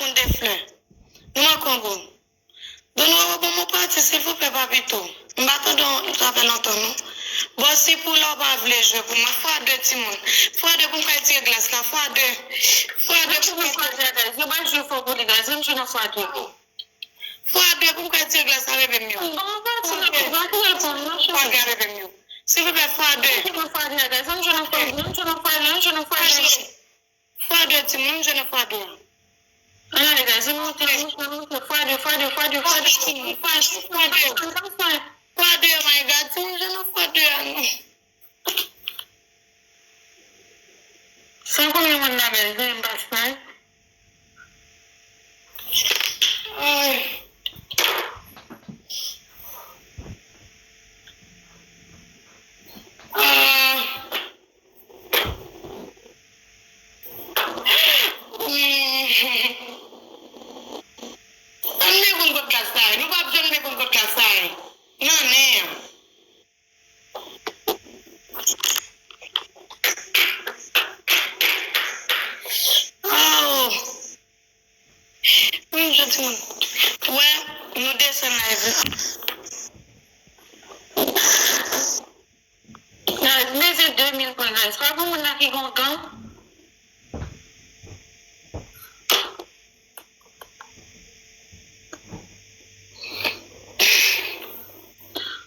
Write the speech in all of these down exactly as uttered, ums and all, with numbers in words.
Yon de flè. Nou manke yon gou. Donn Roro ban m yon pati, silvouplè, papito. M pa tande w, sa fè lontan, non. Bon, si pou la w pa vle jwe pou mwen, fwa de timoun. Fwa de pou m ka retire glas la, fwa de. Fwa de pou m ka retire glas. Yo bay jwe fò pou li, guys. Ann jwe nan fwa de. Fwa de pou m ka retire glas la, bebe m yo. Bon, m pa tire pou mwen, ki reponn, non, cheri. Fwa de, bebe m yo. Silvouplè, fwa de. Ann jwe nan fwa de, guys. Ann jwe nan fwa de, ann jwe nan fwa de, ann jwe nan fwa de. Fwa de, timoun, je ne fwa de. Ann ale, guys, ann monte, ann monte, ann monte. Fwa de, fwa de, fwa de, fwa de, timoun, fwa de, fwa de. Fwa de, my God, timoun, je ne fwa de a non. San konbyen moun la, guys, men m pa fè. Ay. Ah. Ann dekonn kot glas la ye. Nou p ap janm dekonn kot glas la ye. Nan nen an. Oh. Wi, jodi moun. Wè, nou desann live la. Guys, m bezwen de mil pwen, guys. Pa pou moun nan ki gon gang.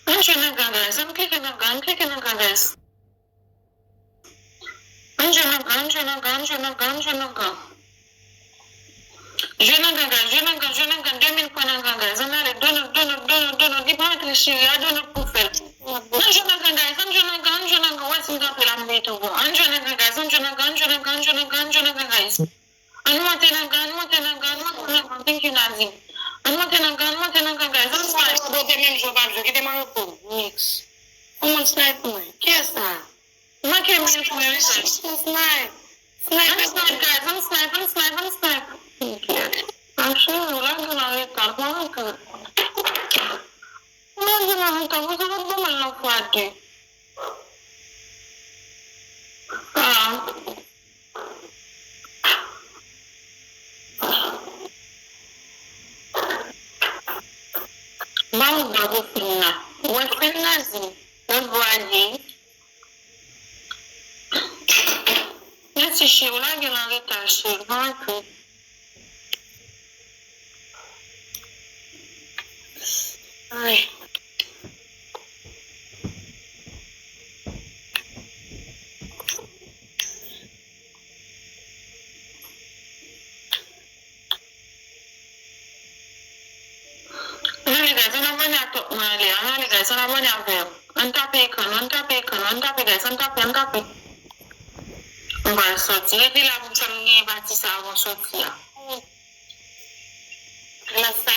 Ann jwe nan gang, guys. Ann klike nan gang, ann klike nan gang, guys. Ann jwe nan gang, ann jwe nan gang, ann jwe nan gang, ann jwe nan gang. Jwe nan gang, guys, jwe nan gang, jwe nan gang, de mil pwen nan gang, guys. Ann ale, donot, donot, donot, donot, li pa antre cheri, a donot pou fè l. Ann jwe nan gang, guys, ann jwe nan gang, ann jwe nan gang, wè si m kanpe la, m veye tou bon. Ann jwe nan gang, guys, ann jwe nan gang, ann jwe nan gang, ann jwe nan gang, ann jwe nan gang, guys. Ann monte nan gang, ann monte nan gang, ann monte nan gang, thank you, Nadine. Ann monte nan gang, ann monte nan gang, guys, ann snipe. Mwen te menm jwe, w p ap jwe, kite m an repo. Next. Yon moun snipe mwen. Kiyès sa? Manke mil pwen, wi, guys. Snipe. Snipe. Ann snipe, guys. Ann snipe, ann snipe, ann snipe. Ann cheri, w lage nan reta, l pa antre. W lage nan reta, poukisa w pa t ban mwen l nan fwa de? Ah. Ba ou dwa pou fim nan. Ou wè fim nan di, yon dwa di. Mèsi, cheri, w lage l an reta, cheri. Bon, ok. Ay. Ann ale, guys, ann abòne ak tòp mwen anlè a. Ann ale, guys, ann abòne avè m. Ann tape ekran nou, ann tape ekran nou, ann tape, guys, ann tape, ann tape. M pral sòti. Rete la pou m fè m genyen pati sa avan sòti a. Nan sa,